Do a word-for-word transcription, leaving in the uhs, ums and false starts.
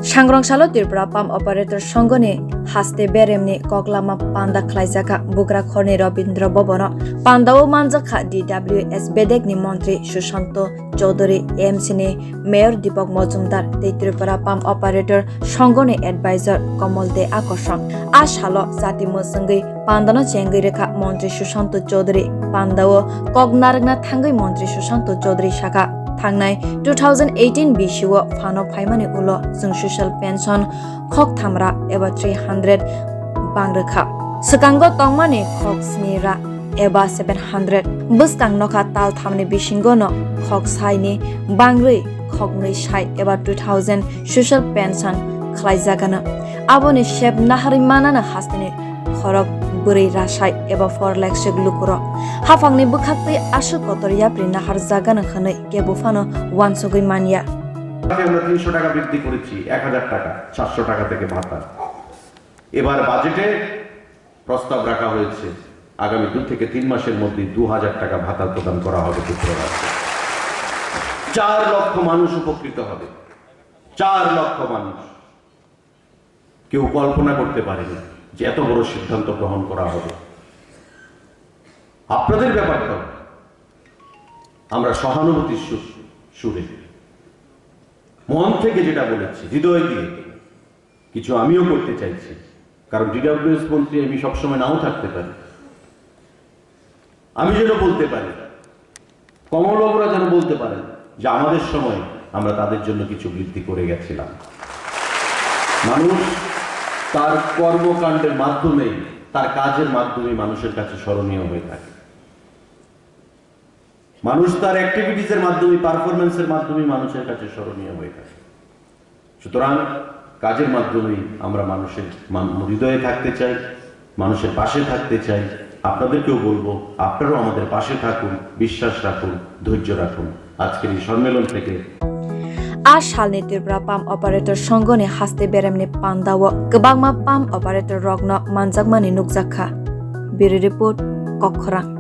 Sangrong salo Tripura Pump Operator Songho ni haste beremni koklama panda khlaijakha Bugrakhorni Rabindra Bhavan o. Panda o manjakha D W S bedek ni montri Sushanto Chowdhury, A M C ni Mayor Deepak Majumdar tei Tripura Pump Operator Songho ni advisor Komol De Akorson. A salo jati mwchwngwi pandano chengwi rwkha Montri Sushanto Chowdhury. Panda o kok narwkna thangwi Montri Sushanto Chowdhury sakha, thangnai two thousand eighteen bisi o phano phaimani ulo chwng social pension khok tham ra eba three hundred bang rwkha. Swkango tongmani khok sni ra eba seven hundred. Bwskang nokha tal thamni bisingo no khok sai ni bangrwi khok nwi sai eba two thousand social pension khlai jagano. Aboni sep naharwi manano hasteni khorok bwrwi rasai eba four lakh sek lukurok. Haphangni bwkhaktwi aswk kotor yapri nahar jagano hwnwi kebo phano uansugwi manya. আমরা তিনশো টাকা বৃদ্ধি করেছি, এক হাজার টাকা, সাতশো টাকা থেকে ভাতা। এবার বাজেটে প্রস্তাব রাখা হয়েছে, আগামী দু থেকে তিন মাসের মধ্যে দু হাজার টাকা ভাতা প্রদান করা হবে ত্রিপুরা রাজ্যে। চার লক্ষ মানুষ উপকৃত হবে, চার লক্ষ মানুষ। কেউ কল্পনা করতে পারেনি যে এত বড় সিদ্ধান্ত গ্রহণ করা হবে। আপনাদের ব্যাপারটা আমরা সহানুভূতির সু-, সুরে মন থেকে যেটা বলেছি, হৃদয় দিয়ে কিছু আমিও করতে চাইছি, কারণ ডিডব্লিউএস মন্ত্রী আমি সবসময় নাও থাকতে পারি। আমি যেন বলতে পারি, কমলবাবুরা যেন বলতে পারেন যে আমাদের সময় আমরা তাদের জন্য কিছু বৃদ্ধি করে গেছিলাম। মানুষ তার কর্মকাণ্ডের মাধ্যমে, তার কাজের মাধ্যমে মানুষের কাছে স্মরণীয় হয়ে থাকে। মানুষ তার অ্যাক্টিভিটিজের মাধ্যমে, পারফরম্যান্সের মাধ্যমে মানুষের কাছে স্মরণীয় হয়ে থাকে। সুতরাং কাজের মাধ্যমেই আমরা মানুষের মান-, হৃদয়ে থাকতে চাই, মানুষের পাশে থাকতে চাই। আপনাদেরকেও বলবো, আপনারাও আমাদের পাশে থাকুন, বিশ্বাস রাখুন, ধৈর্য রাখুন। আজকের এই সম্মেলন থেকে A salni Tripura Pump Operator Songho ni haste beremni panda o kwbangma pump operator rokno manjakmani nukjakha. Bureau Report, Kokkhorang.